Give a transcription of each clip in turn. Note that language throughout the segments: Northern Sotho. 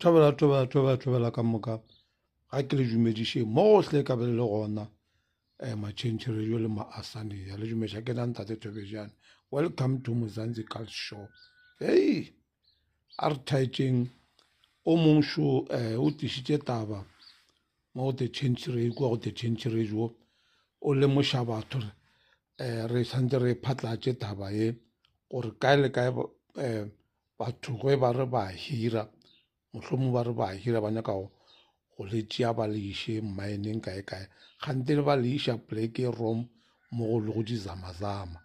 Thobela, thobela, thobela, thobela ka moka. Ga ke le dumediše mohle ka be le le gona. Eh, matšhentšherejo le maasane ya le dumeša ke na ntate Thobejane. Welcome to Mzansi Cult Show. Hey, a re thaetšeng o mong šo eh, o tlišitše taba mo go the change radio kua go the change radio o lemoša batho re eh, re santse re phatlatše taba ye gore kae le kae eh, batho ge ba re ba hira mohlomong ba re ba hira ba nyaka go le tšea ba le iše mmaeneng kae kae kgante le ba le iša poleke rom mo go lego dizamazama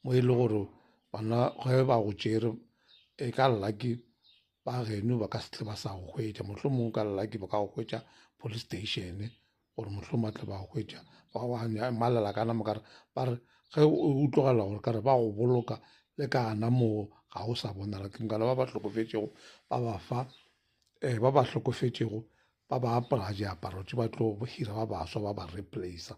mo e le gore bana ge ba go tšere e ka llaki ba geno ba ka se tle ba sa go hwetša mohlomong ka llaki ba ka go hwetša police station gore mohlomong ba tle ba go hwetša ba go malela ka nama kare ba re ge o tlogela gore kare ba go boloka le ka gana moo ga o sa bonala ke nkana ba ba hlokofetšego ba ba fa um ba ba hlokofetšego ba ba apara diaparo tše ba tlo hira ba baswa ba ba replacer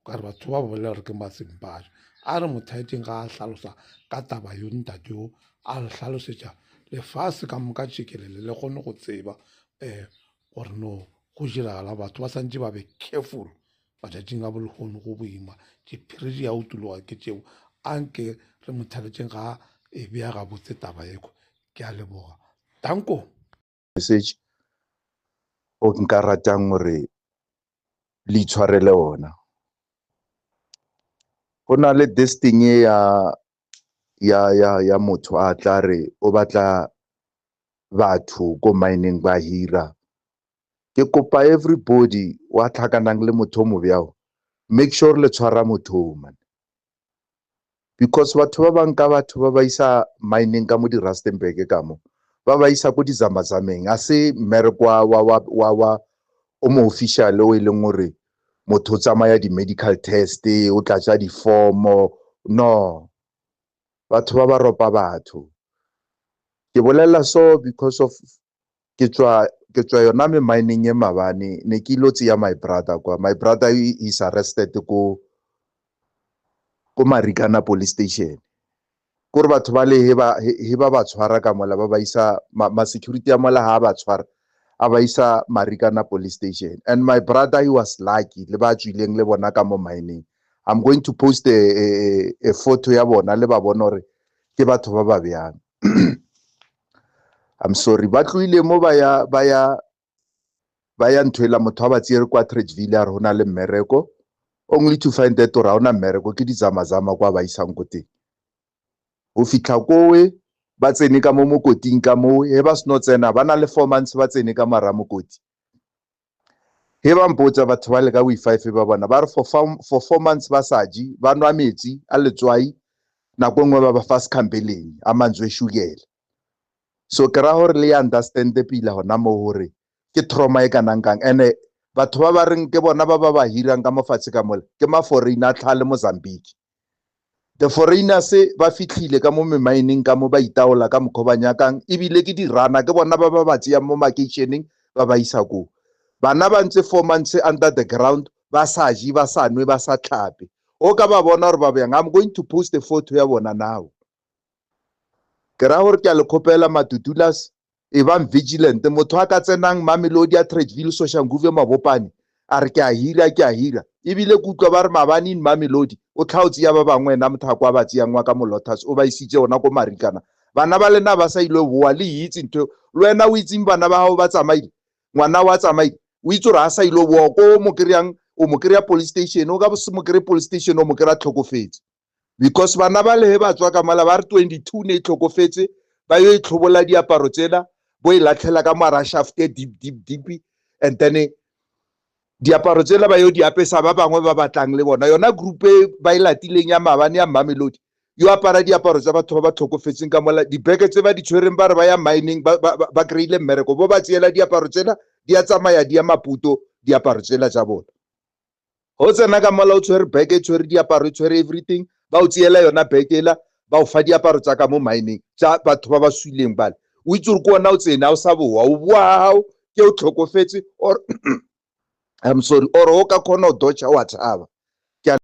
ka re batho ba bolela gore ke masembaje a re mothaeteng ga a hlalosa ka taba yo ntate yo a re hlalosetša lefase ka moka tšekelele le kgone go tseba um gore no go diragala batho ba santse ba be careful matšatšing a bolehono go boima diphiri di a utuloga ke tšeo a nke re mothaletšeng ga e bea gabotse taba eko ke a leboga danko message o nka ratang gore le itshwarele ona. Go na le this thing e ya ya ya ya motho a tla re o batla batho ko mineng ba hira. Ke kopa everybody wa tlhakanang le motho o mo bjao make sure le tshwara motho o man. Because batho ba bang ka batho ba ba isa mining ka mo di-Rustenburg ka mo ba ba isa ko dizamazameng a se mmereko wa wa wa wa wa o mo official o e leng gore motho o tsamaya di-medical test o tlatša difomo no batho ba ba ropa batho ke bolela so because of ke tswa ke tswa yona me mining e mabane ne ke ilo tseya my brother kwa my brother is arrested ko ko Marikana police station kore batho ba le he ba he ba ba tshwara ka mola ba ba isa ma, ma security ya mola ha ba tshwara a ba isa Marikana police station and my brother he was lucky le ba tswileng le bona ka mo mining i'm going to post a, a, a photo ya bona le ba bona gore ke batho ba ba bjang i'm sorry ba tloile mo ba ya ba ya ba ya ntho ela motho a ba tsere kwa Tradeville a re go na le mmereko only to find that gore ga ona mmereko ke dizamazama kwa ba isang ko teng go fitlha kowe ba tsene ka mo mokoting ka moo he ba seno tsena ba na le 4 months ba tsene ka mara mokoti he ba mpotsa batho ba le ka we five ba bona ba re for 4 months ba sa je ba nwa metsi a letswai nako e nngwe ba ba fa sekhambeleng a mantswe shukela so ke ra gore le ya understand pila gona mo gore ke trauma e kanang kang ene batho ba ba reng ke bona ba ba ba hirang ka mofatshe ka mola ke ma-foreigner a tlha le Mozambique the foreigners ba fitlhile ka mo memaeneng ka mo ba itaola ka mokgwa ba nyakang ebile ke dirana ke bona ba ba ba tseyang mo makeišeneng ba ba isa koo bana ba ntse 4 months under the ground ba sa je ba sa nwe ba sa tlhape o ka ba bona gore ba bjang i'm going to post a photo ya bona now ke ra gore ke a le kgopela matutulas e bang vigilant motho a ka tsenang Mamelodi a Tradeville Soshanguve Mabopane a re ke a hira ke a hira ebile ke utlwa ba re maabane in Mamelodi o tlhaotse ya ba bangwe ena mothako a ba tseyang wa ka molotas o ba isitse ona ko Marikana bana ba lena ba sa ile boa le itse ntho le wena o itseng bana ba gago ba tsamaile ngwana wa tsamaile o itse gore a sa ile boa ko mo kry-ang o mo kry-a police station o ka se mo kry-e police station o mo kry-a tlhokofetse because bana ba le he ba tswa ka mola ba re 22 ne e tlhokofetse ba yo e tlhobola diaparo tsela bo e latlhela ka mara shaft e deep deep deep and then diaparo tsela ba yo di apesa ba bangwe ba batlang le bona yona group e ba e latileng ya maabane ya Mamelodi yo apara diaparo tsa batho ba ba tlhokofetseng ka mola dibeke tse ba di tshwereng ba re ba ya mining ba ba ba kry-ile mmereko bo ba tseela diaparo tsela di a tsamaya di ya Maputo diaparo tsela tsa bona go tsena ka mola o tshwere beke e tshwere diaparo e tshwere everything ba o tseela yona beke ela ba o fa diaparo tsa ka mo mining tsa batho ba ba swileng bale o itse gore ke ona o tsene a o sa boa o boa ga gago ke o tlhokofetse or I'm sorry or o ka kgona go dodge wa tshaba.